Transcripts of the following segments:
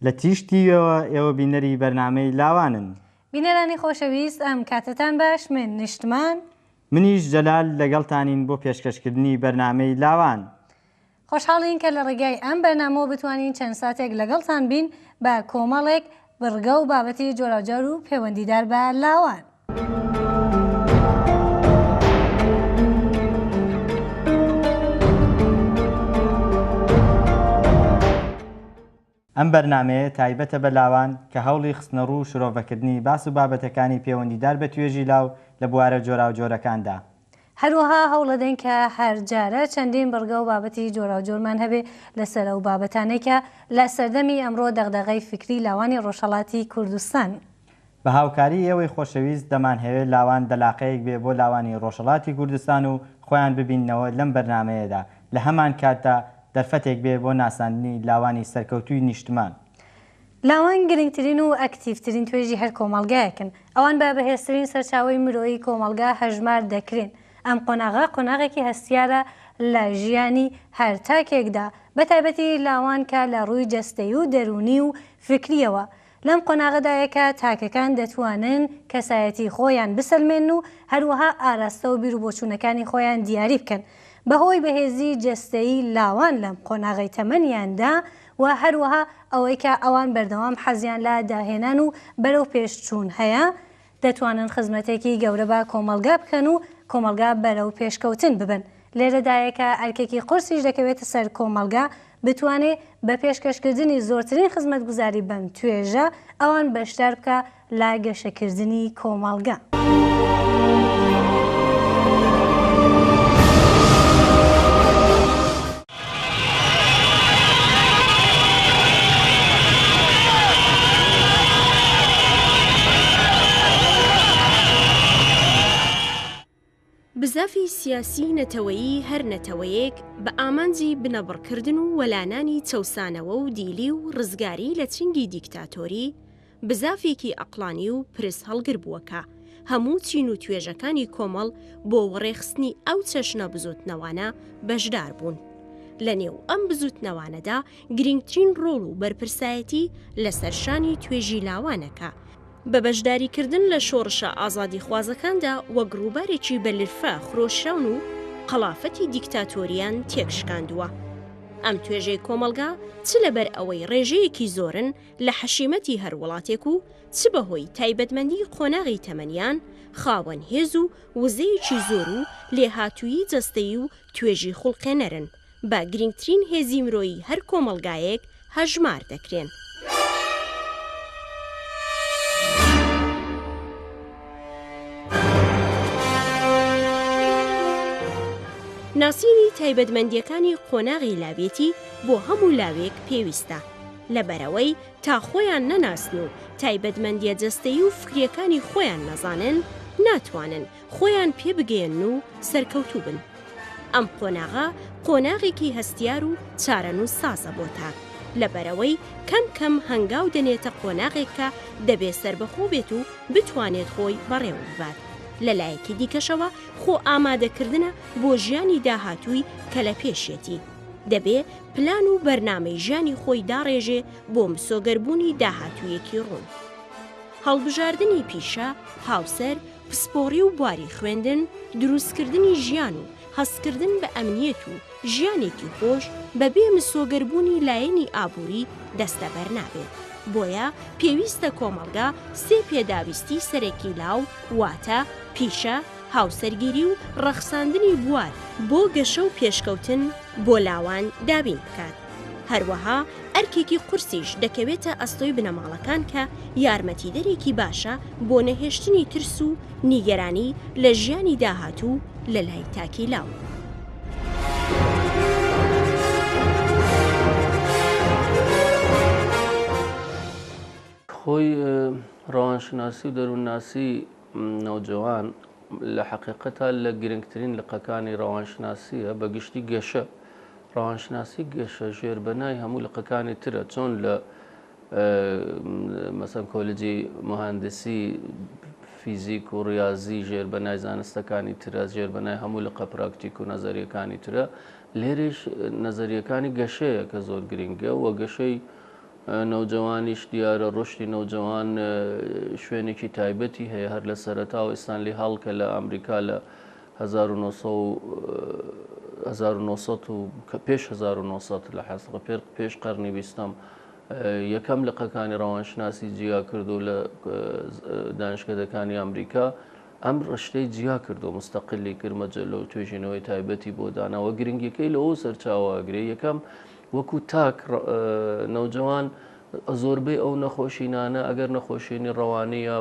لە تیژ تیڤیەوە ئێوە بینەری بەرنامەی لاوانن. بینەرانی خۆشەویست ئەم کاتەتان باش من نیشتمان. منیش جەلال لەگەڵتانین بۆ پێشکەشکردنی بەرنامەی لاوان. خۆشحاڵین کە لە ڕێگای ئەم بەرنامەوە بتوانین چەند ساتێک لەگەڵتان بین بە کۆمەڵێک بڕگە و بابەتی جۆراوجۆر و پەیوەندیدار بە لاوان. ئەم بەرنامەیە تایبەتە بە لاوان کە هەوڵی خستنەڕوو و شرۆڤەکردنی باس و بابەتەکانی پێوەندیدار بە توێژی لاو لە بوارە جۆراوجۆرەکاندا. هەروەها هەوڵەدەین کە هەر جارە چەندین بڕگە و بابەتی جۆراوجۆرمان هەبێ لەسەر ئەو بابەتانەی کە لە سەردەمی ئەمڕۆ دەغدەغەی فیکری لاوانی ڕۆژهەڵاتی کوردستان. بە هاوکاری ئێوەی خۆشەویست دەمانهەوێ لاوان دەلاقەیەک بێ بۆ لاوانی ڕۆژهەڵاتی کوردستان و خۆیان ببیننەوە لەم بەرنامەیەدا، لە هەمانکاتدا دەرفەتێک بێ بۆ ناساندنی لاوانی سەرکەوتووی نیشتمان. لاوان گرنگترین و ئەکتیڤترین توێژی هەر کۆمەڵگایەکن. ئەوان بە بەهێزترین سەرچاوەی مرۆیی کۆمەڵگا هەژمار دەکرێن. ئەم قۆناغە قۆناغێکی هەستیارە لە ژیانی هەر تاکێکدا، بەتایبەتی لاوان کە لە ڕووی جەستەیی و دەروونی و فیکرییەوە لەم قۆناغەدایە کە تاکەکان دەتوانن کەسایەتی خۆیان بسەلمێنن و هەروەها ئاراستە و بیروبۆچوونەکانی خۆیان دیاری بکەن. بەهۆی بەهێزی جەستەیی لاوان لەم قۆناغەی تەمەنیاندا و هەروەها ئەوەی کە ئەوان بەردەوام حەزیان لە داهێنان و بەرەوپێشچوون هەیە، دەتوانن خزمەتێکی گەورە بە کۆمەڵگا بکەن و کۆمەڵگا بەرەو پێشکەوتن ببەن. لێرەدایە کە ئەرکێکی قورسیش دەکەوێتە سەر کۆمەڵگا بتوانێ بە پێشکەشکردنی زۆرترین خزمەتگوزاری بەم توێژە ئەوان بەشدار بکا لە گەشەکردنی کۆمەڵگا. بزافی سیاسیی نەتەوەیی هەر نەتەوەیەک بە ئامانجی بنەبڕکردن و وەلانانی چەوسانەوە و دیلی و ڕزگاری لە چنگی دیکتاتۆری، بزافێکی ئەقڵانی و پرس هەڵگر بووە کە هەموو چین و توێژەکانی کۆمەڵ بۆ وەڕێخستنی ئەو چەشنە بزووتنەوانە بەشدار بوون. لە نێو ئەم بزووتنەوانەدا گرینگترین ڕۆڵ و بەرپرسایەتی لەسەر شانی توێژی لاوانە کە بە بەشداریکردن لە شۆڕشە ئازادیخوازەکاندا وەک ڕووبارێکی بە لرفە خرۆشراون و قەڵافەتی دیکتاتۆرییان تێکشکاندووە. ئەم توێژەی کۆمەڵگا چ لەبەر ئەوەی ڕێژەیەکی زۆرن لە حەشیمەتی هەر وڵاتێک و چ بە هۆی تایبەتمەندی قۆناغی تەمەنیان، خاوەن هێز و وزەیەکی زۆر و لێهاتوویی جەستەیی و توێژی خوڵقێنەرن، بە گرینگترین هێزی مرۆیی هەر کۆمەڵگایەک هەژمار دەکرێن. ناسینی تایبەتمەندییەکانی قۆناغی لاوێتی بۆ هەموو لاوێک پێویستە، لەبەرئەوەی تا خۆیان نەناسن و تایبەتمەندییە جەستەیی و فکرییەکانی خۆیان نەزانن، ناتوانن خۆیان پێ بگەیەنن و سەرکەوتوو بن. ئەم قۆناغە قۆناغێکی هەستیار و چارەنووسسازە بۆ تاک، لەبەرئەوەی کەم کەم هەنگاو دەنێتە قۆناغێک کە دەبێ سەربەخۆ بێت و بتوانێت خۆی بەڕێوە ببات، لە لایەکی دیکەشەوە خۆ ئامادەکردنە بۆ ژیانی داهاتووی کە لە پێشیەتی، دەبێ پلان و بەرنامەی ژیانی خۆی داڕێژێ بۆ مسۆگەربوونی داهاتوویەکی ڕوون. هەڵبژاردنی پیشە، هاوسەر، پسپۆڕی و بواری خوێندن، دروستکردنی ژیان و هەستکردن بە ئەمنیەت و ژیانێکی خۆش بەبێ مسۆگەربوونی لایەنی ئابووری دەستەبەر نابێت. بۆیە پێویستە کۆمەڵگا سێ پێداویستی سەرەکی لاو واتە پیشە، هاوسەرگیری و ڕەخساندنی بوار بۆ گەشە و پێشکەوتن بۆ لاوان دابین بکات. هەروەها ئەرکێکی قورسیش دەکەوێتە ئەستۆی بنەماڵەکان کە یارمەتیدەرێکی باشە بۆ نەهێشتنی ترس و نیگەرانی لە ژیانی داهاتوو لە لای تاکی لاو. خۆی ڕەوانشناسی و دەروونناسی نەوجەوان لە حەقیقەتا لە گرنگترین لقەکانی ڕەوانشناسییە، بە گشتی گەشە، ڕەوانشناسی گەشە ژێربەنای هەموو لقەکانی ترە، چۆن لە مەسەن کۆلجی مهندسی فیزیک و ڕیازی ژێربەنای زانستەکانی ترە، ژێربەنای هەموو لقە پراکتیک و نەزەریەکانی ترە، لێرەیش نەزەریەکانی گەشەیە کە زۆر گرنگە و گەشەی. نەوجەوانیش دیارە ڕشتی نەوجەوان شوێنێکی تایبەتی هەیە هەر لە سەرەتاوە ئیستانلی هاڵ کە لە ئەمریکا لە 1900 و پێش 1900 لە حەسقە پێش قەرنی بیستەم یەکەم لقەکانی ڕەوانشناسی جیا کردو لە دانشکەدەکانی ئەمریکا ئەم ڕشتەی جیا کردو مستەقلی کرد مەجەلە و توێژینەوەی تایبەتی بۆ داناوە گرنگیەکەی لەوە سەرچاوە ئەگرێ یەکەم وەکو تاک نەوجەوان زۆربەی ئەو نەخۆشینانە ئەگەر نەخۆشینی ڕەوانی یا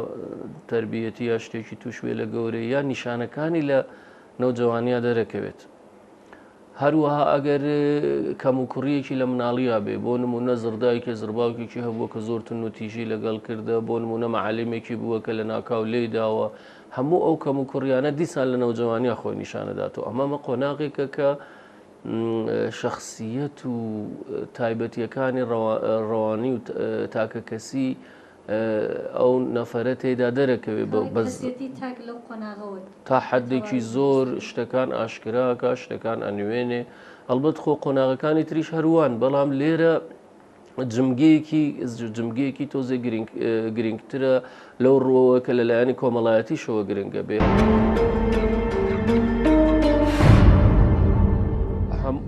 تربیەتی یا شتێکی توش بێ لە گەورەی یا نیشانەکانی لە نەوجەوانیا دەرەکەوێت. هەروەها ئەگەر کەموکوڕییەکی لە مناڵیا بێ، بۆ نموونە زڕدایکێ زڕباوکێکی هەبووە کە زۆر توندوتیژی لەگەڵ کردە، بۆ نموونە مەعەلیمێکی بووە کە لەناکاو لێی داوە، هەموو ئەو کەموکوڕییانە دیسان لە نەوجەوانیا خۆی نیشانەداتەوە. ئەمە ئەمە قۆناغێکە کە شەخسییەت و تایبەتییەکانی ڕەوانی و تاکەکەسی ئەو نەفەرە تێیدا دەرەکەوێ بە بەس کەسێتی تاک لەو قۆناغەوە تا حدێکی زۆر شتەکان ئاشکراکە شتەکان ئەنوێنێ هەڵبەت خۆ قۆناغەکانی تریش هەروان بەڵام لێرە جمگەیەکی جمگەیەکی تۆزێ گرنگترە لەو ڕووەوە کە لەلایەنی کۆمەڵایەتیشەوە گرنگە بێ.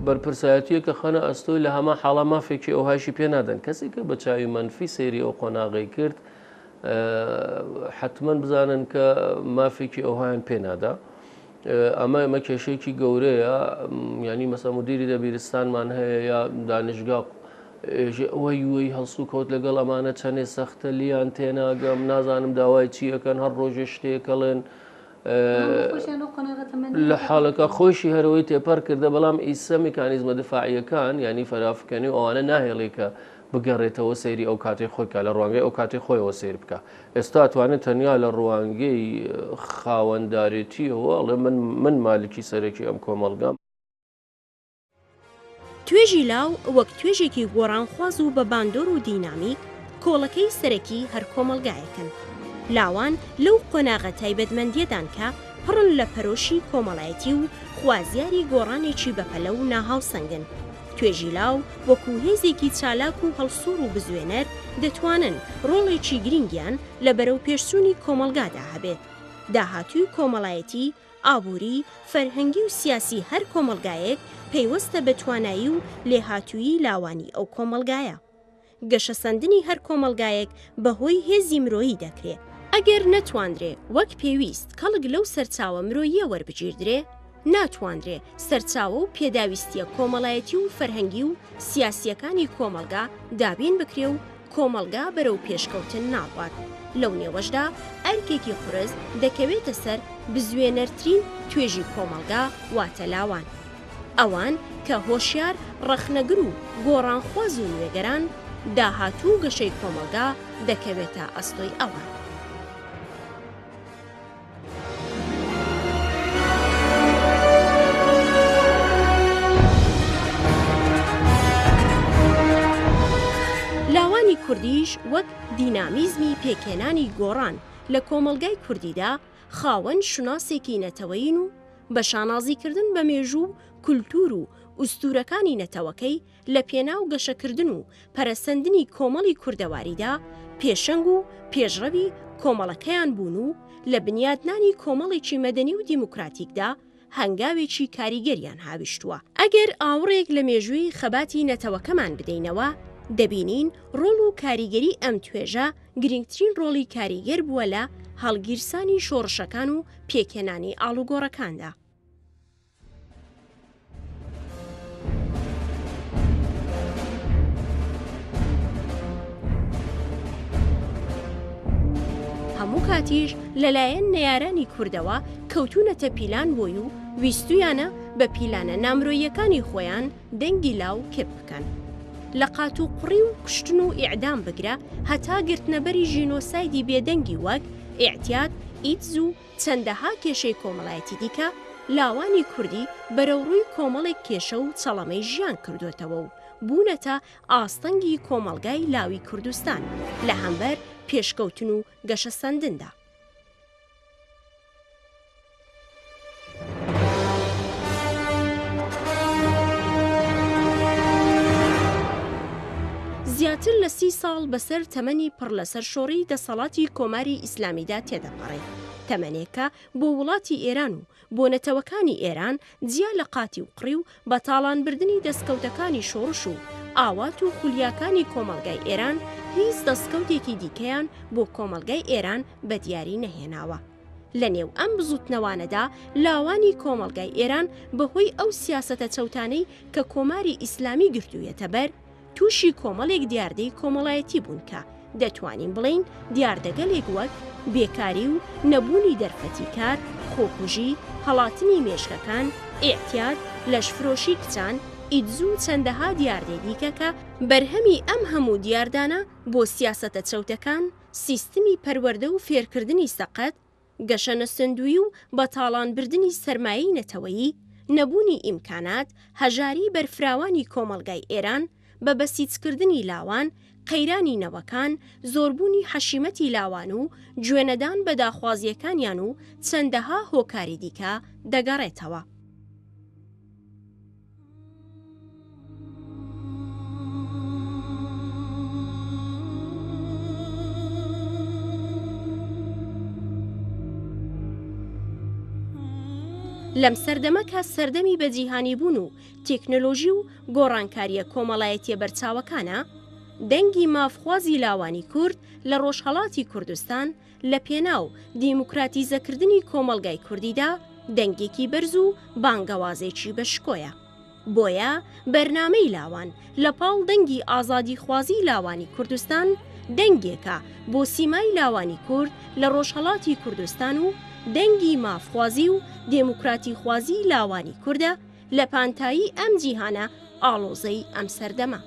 بەرپرسایەتییەکە خەنە ئەستۆی لە هەمان حاڵا مافێکی ئەوهایشی پێ نادەن. کەسێک کە بە چاوی مەنفی سەیری ئەو قۆناغەی کرد حەتمەن بزانن کە مافێکی ئەوهایان پێ نادا. ئەمە ئەمە کێشەیەکی گەورەیە یانی مەسە مدیری دەبیرستانمان هەیە یا دانشگا ئێژێ ئەوەی وەی هەڵسوکەوت لەگەڵ ئەمانە چەنێ سەختە لیان تێناگەم نازانم داوای چی ئەکەن هەر ڕۆژێ شتێکەڵێن لە حاڵەکە خۆشی هەرەوەی تێپەڕ کردە بەڵام ئیسە میکانیزمە دفاعیەکان ینی فەرافکەنی و ئەوانە ناهێڵی کە بگەڕێتەوە سەیری ئەو کاتی خۆی کە لە ڕوانگەی ئەو کاتی خۆیەوە سیر بکە ئێستا توانێت تەنیا لە ڕوانگەی خاوەندارێتیەوە ئەڵێ من من مالکی سەرەکی ئەم کۆمەڵگام. توێژی لاو وەک توێژێکی گۆڕانخواز و بە باندۆر و دینامیک، کۆڵەکەی سەرەکی هەر کۆمەڵگایەکن. لاوان لەو قۆناغە تایبەتمەندییەدان کە پڕن لە پەرۆشی کۆمەڵایەتی و خوازیاری گۆڕانێکی بەپەلە و ناهاوسەنگن. توێژی لاو وەکوو هێزێکی چالاک و هەڵسووڕ و بزوێنەر دەتوانن ڕۆڵێکی گرینگیان لە بەرەوپێشچوونی کۆمەڵگادا هەبێت. داهاتووی کۆمەڵایەتی ئابووری، فەرهەنگی و سیاسی هەر کۆمەڵگایەک پەیوەستە بە توانایی و لێهاتوویی لاوانی ئەو کۆمەڵگایە. گەشەسەندنی هەر کۆمەڵگایەک بە هۆی هێزی مرۆیی دەکرێ. ئەگەر نەتواندرێ وەک پێویست کەڵک لەو سەرچاوە مرۆییە وەربگیردرێ، ناتواندرێ سەرچاوە و پێداویستییە کۆمەڵایەتی و فەرهەنگی و سیاسییەکانی کۆمەڵگا دابین بکرێ و کۆمەڵگا بەرەو پێشکەوتن ناڕوات، لەو نێوەشدا ئەرکێکی قورس دەکەوێتە سەر بزوێنەرترین توێژی کۆمەڵگا واتە لاوان. ئەوان کە هۆشیار، ڕەخنەگر و گۆڕانخواز و نوێگەران، داهاتوو و گەشەی کۆمەڵگا دەکەوێتە ئەستۆی ئەوان. لاوانی کوردیش وەک دینامیزمی پێکهێنانی گۆڕان لە کۆمەڵگای کوردیدا خاوەن شوناسێکی نەتەوەیین و بە شانازیکردن بە مێژوو و کولتوور و ئوستوورەکانی نەتەوەکەی لە پێناو گەشەکردن و پەرەسەندنی کۆمەڵی کوردەواریدا پێشەنگ و پێشڕەوی کۆمەڵەکەیان بوون و لە بنیادنانی کۆمەڵێکی مەدەنی و دیموکراتیکدا هەنگاوێکی کاریگەریان هاویشتووە. ئەگەر ئاوڕێک لە مێژووی خەباتی نەتەوەکەمان بدەینەوە، دەبینین ڕۆڵ و کاریگەری ئەم توێژە گرینگترین ڕۆڵی کاریگەر بووە لە هەڵگیرسانی شۆڕشەکان و پێکهێنانی ئاڵوگۆڕەکاندا. هەموو کاتیش لەلایەن نەیارانی کوردەوە کەوتوونەتە پیلان بۆی و ویستویانە بە پیلانە نامرۆییەکانی خۆیان دەنگی لاو کپ بکەن. لە قاتوقڕی و کوشتن و ئیعدام بگرە هەتا گرتنەبەری ژینۆسایدی بێدەنگی وەک، ئیعتیاد، ئیدز و چەندەها کێشەی کۆمەڵایەتی دیکە، لاوانی کوردی بەرەوڕووی کۆمەڵێک کێشە و چەڵەمەی ژیان کردۆتەوە و بوونەتە ئاستەنگی کۆمەڵگای لاوی کوردستان لە هەمبەر پێشکەوتن و گەشەسەندندا. زیاتر لە سی. ساڵ بەسەر تەمەنی پڕ لە سەرشۆڕیی دەسەڵاتی کۆماری ئیسلامیدا تێدەپەڕێ، تەمەنێک کە بۆ وڵاتی ئێران و بۆ نەتەوەکانی ئێران جیا لە قاتی و قڕی و بە تاڵان بردنی دەسکەوتەکانی شۆڕش و ئاوات و خولیاکانی کۆمەڵگای ئێران هیچ دەسکەوتێکی دیکەیان بۆ کۆمەڵگای ئێران بە دیاری نەهێناوە. لە نێو ئەم بزووتنەوانەدا لاوانی کۆمەڵگای ئێران بە هۆی ئەو سیاسەتە چەوتانەی کە کۆماری ئیسلامی گرتوویەتە بەر، تووشی کۆمەڵێک دیاردەی کۆمەڵایەتی بوون کە دەتوانین بڵێین دیاردەگەلێک وەک، بێکاری و نەبوونی دەرفەتی کار، خۆکوژی، هەڵاتنی مێشکەکان، ئیعتیاد، لەشفرۆشی کچان، ئیدز و چەندەها دیاردەی دیکە کە بەرهەمی ئەم هەموو دیاردانە بۆ سیاسەتە چەوتەکان، سیستمی پەروەردە و فێرکردنی سەقەت، گەشەنەسەندوویی و بە تاڵان بردنی سەرمایەی نەتەوەیی، نەبوونی ئیمکانات، هەژاریی بەرفراوانی کۆمەڵگای ئێران، بە بەسیجکردنی لاوان، قەیرانی نەوەکان، زۆربوونی حەشیمەتی لاوان و گوێنەدان بە داخوازییەکانیان و چەندەها هۆکاری دیکە دەگەڕێتەوە. لەم سەردەمە کە سەردەمی بەجیهانیبوون و تێکنۆلۆژی و گۆڕانکارییە کۆمەڵایەتییە بەرچاوەکانە، دەنگی مافخوازی لاوانی کورد لە ڕۆژهەڵاتی کوردستان لە پێناو دیموکراتیزەکردنی کۆمەڵگای کوردیدا دەنگێکی بەرز و بانگەوازێکی بە شکۆیە. بۆیە بەرنامەی لاوان لە پاڵ دەنگی ئازادیخوازی لاوانی کوردستان دەنگێکە بۆ سیمای لاوانی کورد لە ڕۆژهەڵاتی کوردستان و دەنگی مافخوازی و دێموکراتیخوازی لاوانی کوردە لە پانتایی ئەم جیهانە ئاڵۆزەی ئەم سەردەمە.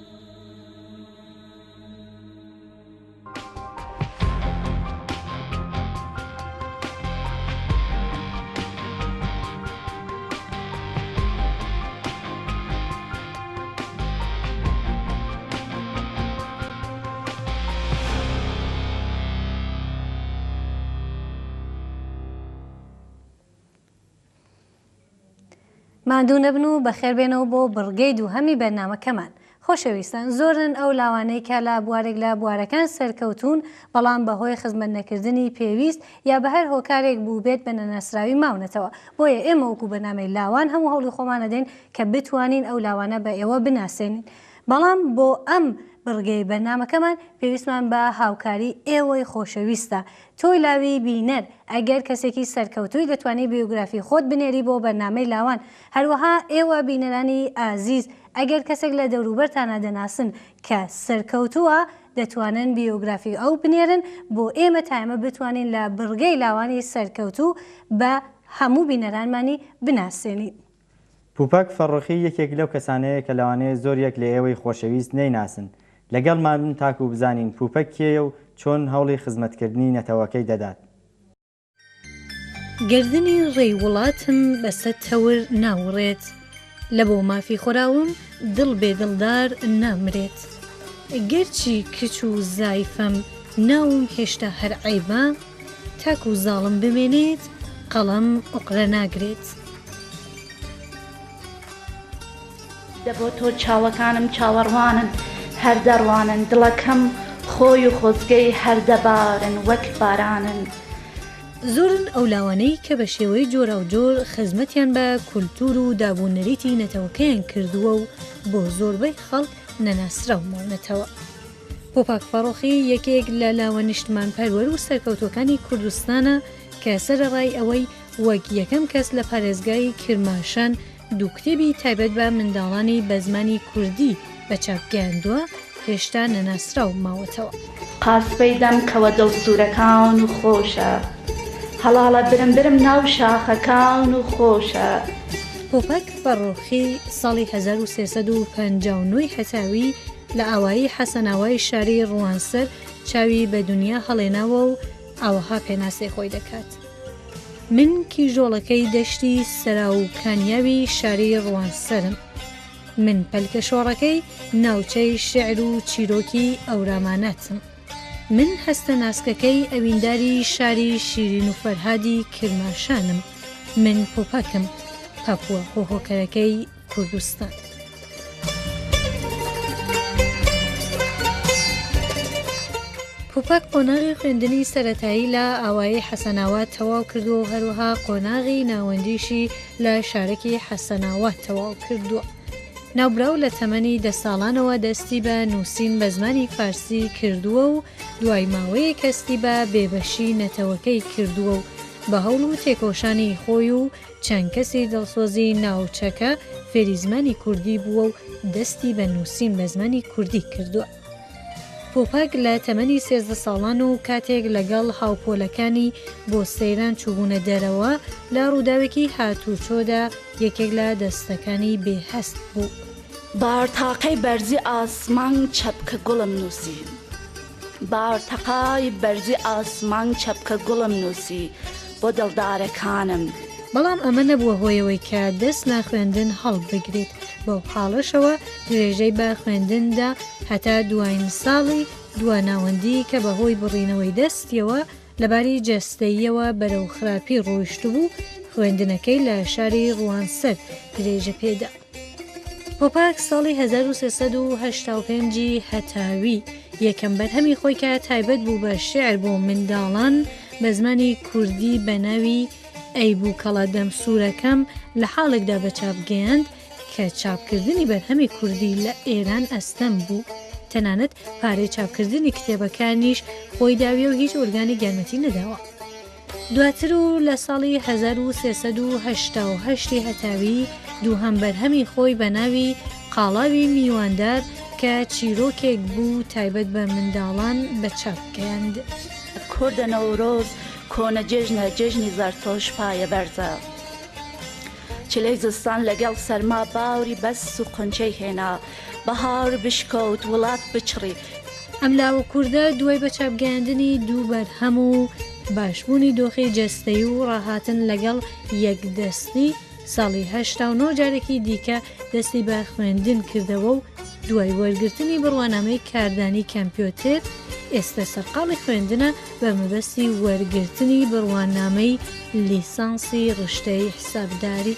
ماندوو نەبن و بەخێربێنەوە بۆ بڕگەی دووهەمی بەرنامەکەمان. خۆشەویستان، زۆرن ئەو لاوانەی کە لە بوارێک لە بوارەکان سەرکەوتوون، بەڵام بەهۆی خزمەت نەکردنی پێویست یا بە هەر هۆکارێک بووبێت بە نەناسراوی ماونەتەوە. بۆیە ئێمە وەکو بەرنامەی لاوان هەموو هەوڵی خۆمان ئەدەین کە بتوانین ئەو لاوانە بە ئێوە بناسێنین. بەڵام بۆ ئەم بڕگەی بەرنامەکەمان پێویستمان بە هاوکاری ئێوەی خۆشەویستە. تۆی لاوی بینەر ئەگەر کەسێکی سەرکەوتووی دەتوانی بیۆگرافی خۆت بنێری بۆ بەرنامەی لاوان هەروەها ئێوە بینەرانی ئازیز ئەگەر کەسێک لە دەوروبەرتانا دەناسن کە سەرکەوتووە دەتوانن بیۆگرافی ئەو بنێرن بۆ ئێمە تا ئێمە بتوانین لە بڕگەی لاوانی سەرکەوتوو بە هەموو بینەرانمانی بناسێنین. پوپەک فەڕوخی یەکێک لەو کەسانەیە کە لەوانەیە زۆر یەک لە ئێوەی خۆشەویست نەیناسن، لەگەڵمان بن تاکو بزانین پوپەک کێیە و چۆن هەوڵی خزمەتکردنی نەتەوەکەی دەدات. گەردنی ڕێی وڵاتم بە سەد تەور ناوڕێت لە بۆ مافی خۆراوم دڵ بێ دڵدار نامرێت گەرچی کچ و زایفەم ناوم هێشتا هەر عەیبە تاکو زاڵم بمێنێت قەڵەم ئۆقرە ناگرێت. دە بۆ تۆ چاوەکانم چاوەڕوانن هەر دەڕوانن دڵەکەم خۆی و خۆزگەی هەر دەبارن وەک بارانن. زۆرن ئەو لاوانەی کە بە شێوەی جۆراوجۆر خزمەتیان بە کولتوور و داب و نەریتی نەتەوەکەیان کردووە و بۆ زۆربەی خەڵک نەناسراو ماونەتەوە. پۆپاک فەڕۆخی یەکێک لە لاوە نیشتمانپەروەر و سەرکەوتووەکانی کوردستانە کە سەرەڕای ئەوەی وەک یەکەم کەس لە پارێزگای کرماشان دوو کتێبی تایبەت بە منداڵانی بە زمانی کوردی بە چاپ گەیاندووە، هێشتا نەناسراو ماوەتەوە. قاسپەی دەم کەوە دڵ سوورەکان و خۆشە هەڵاڵە برم برم ناو شاخەکان و خۆشە. پۆپەک فەڕۆخی ساڵی 1359 ی هەتاوی لە ئاوایی حەسەناوای شاری ڕوانسەر چاوی بە دونیا هەڵێناوە و ئاوەها پێناسەی خۆی دەکات. من کیژۆڵەکەی دەشتی سەراو و کانیاوی شاری ڕوانسەرم. من پەلکە شۆڕەکەی ناوچەی شیعر و چیرۆکی ئەوراماناتم. من هەستە ناسکەکەی ئەوینداری شاری شیرین و فەرهادی کرماشانم. من پۆپەکم، پەپووە هۆهۆکەرەکەی کوردستان. پوپەک قۆناغی خوێندنی سەرەتایی لە ئاوایی حەسەناوا تەواو کردووە و هەروەها قۆناغی ناوەندیشی لە شارەکی حەسەناوا تەواو کردووە. ناوبراو لە تەمەنی دە ساڵانەوە دەستی بە نووسین بە زمانی فارسی کردووە و دوای ماوەیەک هەستی بە بێبەشی نەتەوەکەی کردووە و بە هەوڵ و تێکۆشانی خۆی و چەند کەسی دڵسۆزی ناوچەکە فێری زمانی کوردی بووە و دەستی بە نووسین بە زمانی کوردی کردووە. پۆپەک لە تەمەنی 13 ساڵان و کاتێک لەگەڵ هاوپۆلەکانی بۆ سەیران چووبوونە دەرەوە، لە ڕووداوێکی هاتووچۆدا یەکێک لە دەستەکانی بێ هەست بوو. بارتاقەی بەرزی ئاسمان چەپکە گوڵم نووسی بارتەقای بەرزی ئاسمان چەپکە گوڵم نووسی بۆ دڵدارەکانم. بەڵام ئەمە نەبووە هۆی ئەوەی کە دەست لە خوێندن هەڵبگرێت، بەو حاڵەشەوە درێژەی بە خوێندن دا هەتا دوایین ساڵی دواناوەندی کە بەهۆی بڕینەوەی دەستیەوە لە باری جەستەییەوە بەرەو خراپی ڕۆیشتبوو، خوێندنەکەی لە شاری ڕوانسەر درێژە پێدا. پۆپاک ساڵی 1385 ی هەتاوی یەکەم بەرهەمی خۆی کە تایبەت بوو بە شیعر بۆ منداڵان بە زمانی کوردی بە ناوی ئەی بووکەڵە دەم سوورەکەم لە حاڵێکدا بە چاپ گەیاند کە چاپکردنی بەرهەمی کوردی لە ئێران ئەستەم بوو تەنانەت پارەی چاپکردنی کتێبەکانیش خۆی داویە و هیچ ئۆرگانێک یارمەتی نەداوە. دواتر و لە ساڵی 1388 ی هەتاوی دووهەم بەرهەمی خۆی بە ناوی قاڵاوی میواندار کە چیرۆکێک بوو تایبەت بە منداڵان بە چاپ گەیاند. کوردە نەورۆز کۆنە جێژنە جێژنی زەرتۆش پایە بەرزە چلەی زستان لەگەڵ سەرما باوری بەس و قونچەی هێنا بەهار بشکەوت وڵات بچڕی. ئەم لاوە کوردە دوای بە چاپ گەیاندنی دوو بەرهەم و باشبوونی دۆخی جەستەیی و ڕاهاتن لەگەڵ یەکدەستی، ساڵی 89 جارێکی دیکە دەستی بە خوێندن کردەوە و دوای وەرگرتنی بڕوانامەی کاردانی کەمپیۆتێر، ئێستە سەرقاڵی خوێندنە بە مەبەستی وەرگرتنی بڕوانامەی لیسانسی ڕشتەی حسابداری.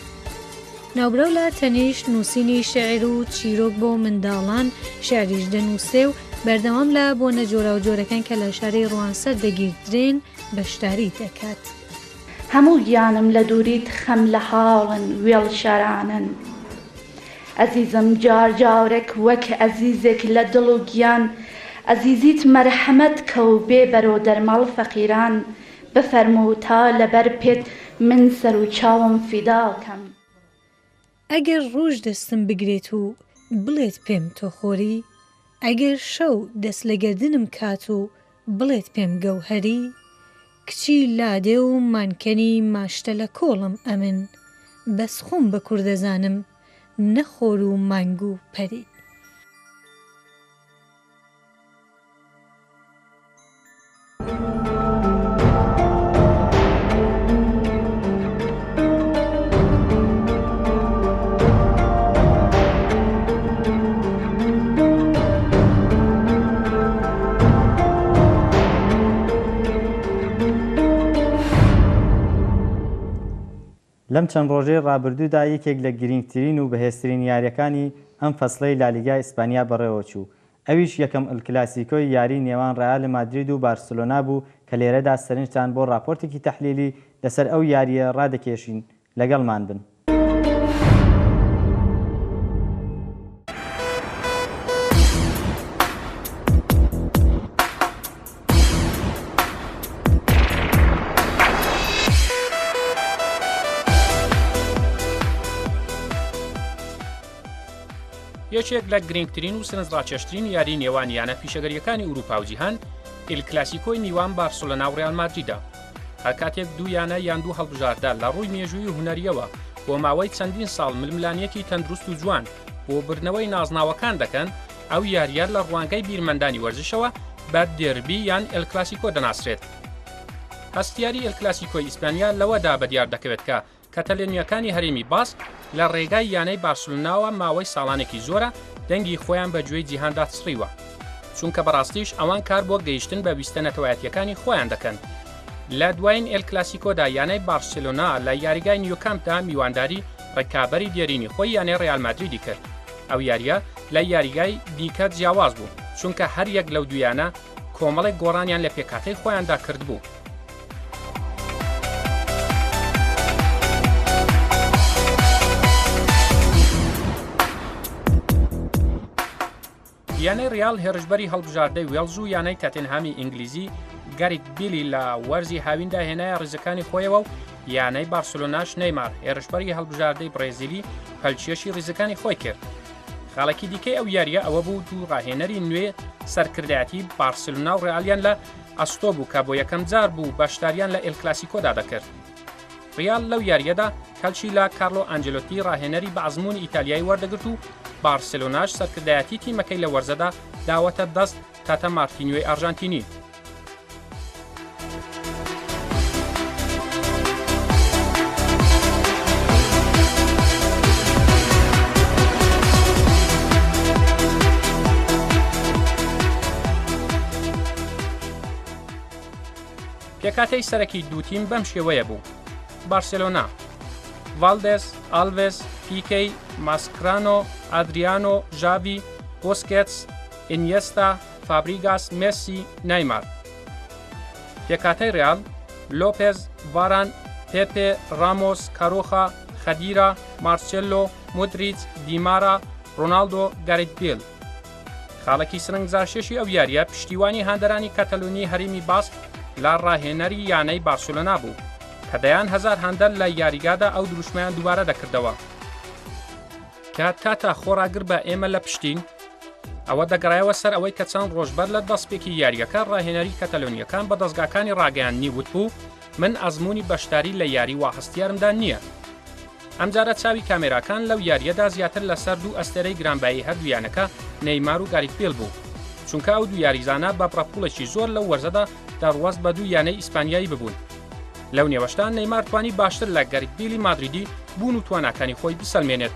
ناوبراو لە تەنیشت نووسینی شیعر و چیرۆک بۆ منداڵان، شیعریش دەنووسێ و بەردەوام لە بۆنە جۆراوجۆرەکان کە لە شاری ڕوانسەر دەگیردرێن بەشداری دەکات. هەموو گیانم لە دووریت خەم لە حاڵن وێڵ شارانن ئەزیزم جار جارێک وەک ئەزیزێک لە دڵ و گیان ئەزیزیت مەرحەمەت کە و بێ بەرۆ دەرماڵ فەقیران بفەرموو تا لەبەر پێت من سەر و چاوم فیدا کەم. ئەگەر ڕۆژ دەستم بگرێت و بڵێت پێم تۆ خۆری، ئەگەر شەو دەست لە گەردنم کات و بڵێت پێم گەوهەری، کچی لادێ و مانکەنی ماشتە لە کۆڵم ئەمن بەس خۆم بە کوردەزانم نە خۆر و مانگ و پەری. لەم چەند ڕۆژەی ڕابردوودا یەکێک لە گرینگترین و بەهێزترین یارییەکانی ئەم فەسڵەی لالیگای ئیسپانیا بەڕێوەچوو، ئەویش یەکەم ئلکلاسیکۆی یاری نێوان ڕیال مادرید و بارسلۆنا بوو کە لێرەدا سەرنجتان بۆ ڕاپۆرتێکی تەحلیلی لەسەر ئەو یارییە ڕادەکێشین، لەگەڵمان بن. یەکێک لە گرنگترین و سەرنجڕاکێشترین یاری نێوان یانە پیشەگەریەکانی ئوروپا و جیهان ئیل کلاسیکۆی نیوان بارسۆلۆنا و ڕیال مادریدە هەر کاتێک دوو یانە یان دوو هەڵبژاردە لە ڕووی مێژووی و هونەریەوە بۆ ماوەی چەندین ساڵ ململانیەکی تەندروست و جوان بۆ بردنەوەی نازناوەکان دەکەن ئەو یاریە لە ڕوانگەی بیرمەندانی وەرزشەوە بە دێربی یان ئێل کلاسیکۆ دەناسرێت. هەستیاری ئێل کلاسیکۆی ئیسپانیا لەوەدا بەدیار دەکەوێت کە کەتەلۆنییەکانی هەرێمی باسک لە ڕێگای یانەی بارسلۆناوە ماوەی ساڵانێکی زۆرە دەنگی خۆیان بە گوێی جیهاندا چڕیوە. چونکە بەڕاستیش ئەوان کار بۆ گەیشتن بە ویستە نەتەوایەتییەکانی خۆیان دەکەن. لە دوایین ئێل کلاسیکۆدا یانەی بارسێلۆنا لە یاریگای نیوکامپدا میوانداری ڕکابەری دێرینی خۆی یانەی ڕیال مادریدی کرد. ئەو یارییە لە یاریگای دیکە جیاواز بوو، چونکە هەر یەک لەو دوو یانە. کۆمەڵێک گۆڕانیان لە پێکهاتەی خۆیاندا کردبوو. یانەی ڕیاڵ هێرشبەری هەڵبژاردەی وێڵز و یانەی تاتێنهامی ئینگلیزی گاریت بیلی لە وەرزی هاویندا هێنایە ڕیزەکانی خۆیەوە و یانەی بارسلۆناش نەیمار هێرشبەری هەڵبژاردەی بڕێزیلی پەلکێشی ڕیزەکانی خۆی کرد. خاڵێکی دیکەی ئەو یاریە ئەوە بوو دوو ڕاهێنەری نوێ سەرکردایەتی بارسلۆنا و ڕیالیان لە ئەستۆ بوو کە بۆ یەکەم جار بوو بەشداریان لە ئێل کلاسیکۆدا دەکرد. ڕیال لەو یارییەدا کەلکی لە کارلۆ ئەنجلۆتی ڕاهێنەری بە ئەزموونی ئیتالیایی وەردەگرت و بارسێلۆناش سەرکردایەتی تیمەکەی لە وەرزەدا داوەتە دەست تاتا مارتینیۆی ئارژانتینی. پێکهاتەی سەرەکی دوو تیم بەم شێوەیە بوو، بارسێلۆنا، ڤالدێس، ئالڤێس، پیکەی، ماسکرانۆ، ئادریانۆ، ژاڤی، بۆسکێتس، ئینیێستا، فابریگاس، مێسی، نایمار. پێکهاتەی ڕیال، لۆپێز، ڤاران، پێپێ، ڕامۆس، کارۆخا، خەدیرا، مارسێلۆ، مودریچ، دیمارا، ڕۆناڵدۆ، گاریت بیل. خاڵێکی سرنجڕاکێشی ئەو یارییە پشتیوانی هاندەرانی کەتەلۆنی هەرێمی باسک لە ڕاهێنەری یانەی بارسلۆنا بوو کە دەیان هەزار هاندەر لە یاریگادا ئەو دروشمەیان دووبارە دەکردەوە کە تاتا خۆڕاگر بە ئێمە لە پشتین ئەوە دەگەڕایەوە سەر ئەوەی کە چەند ڕۆژ بەر لە دەستپێکی یاریەکە ڕاهێنەری کەتەلۆنیەکان بە دەستگاکانی ڕاگەیاندنی وتبوو من ئەزمموی بەشداری لە یاری وا هەستیارمدا نییە ئەمجارە چاوی کامێراکان لەو یارییەدا زیاتر لەسەر دوو ئەستێرەی گرانبایی هەردوو یانەکە نەیمار و گاریت بێل بوو، چونکە ئەو دوو یاریزانە بە بڕە پوڵێکی زۆر لەو وەرزەدا دەڕوەست بە دوو یانەی ئیسپانیایی ببوون. لەو نێوەشدا نەیمار توانی باشتر لە گاریت بیلی مادریدی بوون و تواناکانی خۆی بسەلمێنێت.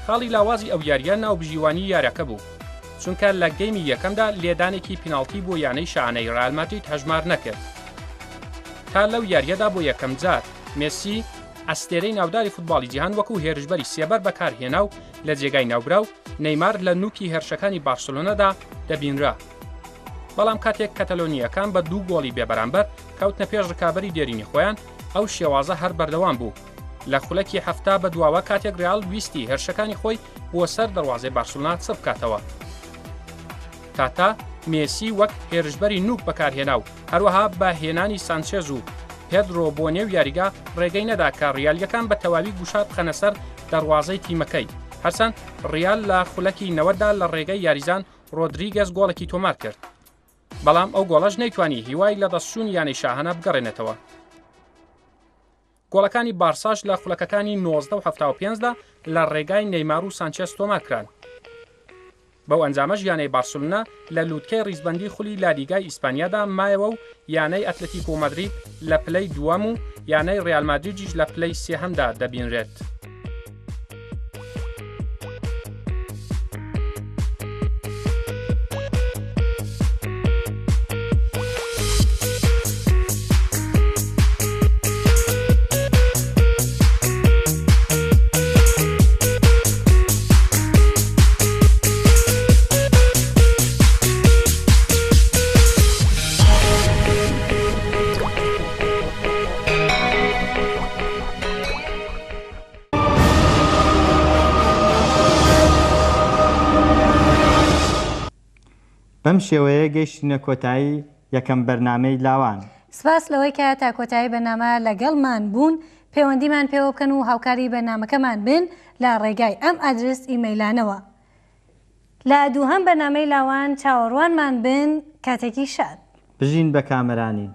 خاڵی لاوازی ئەو یارییە ناوبژیوانی یارەکە بوو، چونکە لە گەیمی یەکەمدا لێدانێکی پیناڵتی بۆ یانەی شانەی ڕیال مەدرید هەژمار نەکرد. تا لەو یارییەدا بۆ یەکەمجار مێسی ئەستێرەی ناوداری فوتباڵی جیهان وەکو هێرشبەری سێبەر بەکارهێنا و لە جێگای ناوبراو نەیمار لە نوکی هێرشەکانی بارسلۆنەدا دەبینرا. بەڵام کاتێک کەتەلۆنییەکان بە دوو گۆڵی بێبەرامبەر کەوتنە پێش ڕکابەری دێرینی خۆیان، ئەو شێوازە هەر بەردەوام بوو. لە خولەکی 70 بە دواوە کاتێک ریال ویستی هێرشەکانی خۆی بۆ سەر دەروازەی بارسلۆنا چڕ بکاتەوە. تاتا مێسی وەک هێرشبەری نوک بەکارهێنا و هەروەها بە هێنانی سانچێز و پێدرۆ بۆ نێو یاریگا ڕێگەی نەدا کە ڕیالیەکان بە تەواوی گوشار بخەنە سەر دەروازەی تیمەکەی. هەرچەند ڕیال لە خولەکی نەوەددا لە ڕێگەی یاریزان ڕۆدریگەز گۆڵێکی تۆمار کرد. بەڵام ئەو گۆڵەش نەیتوانی هیوای لەدەستچوونی یانەی شاهانە بگەڕێنێتەوە. گۆڵەکانی بارساش لە خولەکەکانی 19 و 75 دا لە ڕێگای نەیمار و سانچێز تۆمارکران. بەو ئەنجامەش یانەی بارسلۆنا لە لووتکەی ڕیزبەندی خولی لالیگای ئیسپانیادا مایەوە و یانەی ئەتلەتیکۆ مەدرید لە پلەی دووەم و یانەی ڕیال مادریدیش لە پلەی سێهەمدا دەبینرێت. بەم شێوەیە گەیشتینە کۆتایی یەکەم بەرنامەی لاوان. سپاس لەوەی کە تا کۆتایی بەرنامە لەگەڵمان بوون، پەیوەندیمان پێوە بکەن و هاوکاری بەرنامەکەمان بن لە ڕێگای ئەم ئادرس ئیمەیلانەوە. لە دووهەم بەرنامەی لاوان چاوەڕوانمان بن کاتێکی شاد. بژین بە کامەرانی.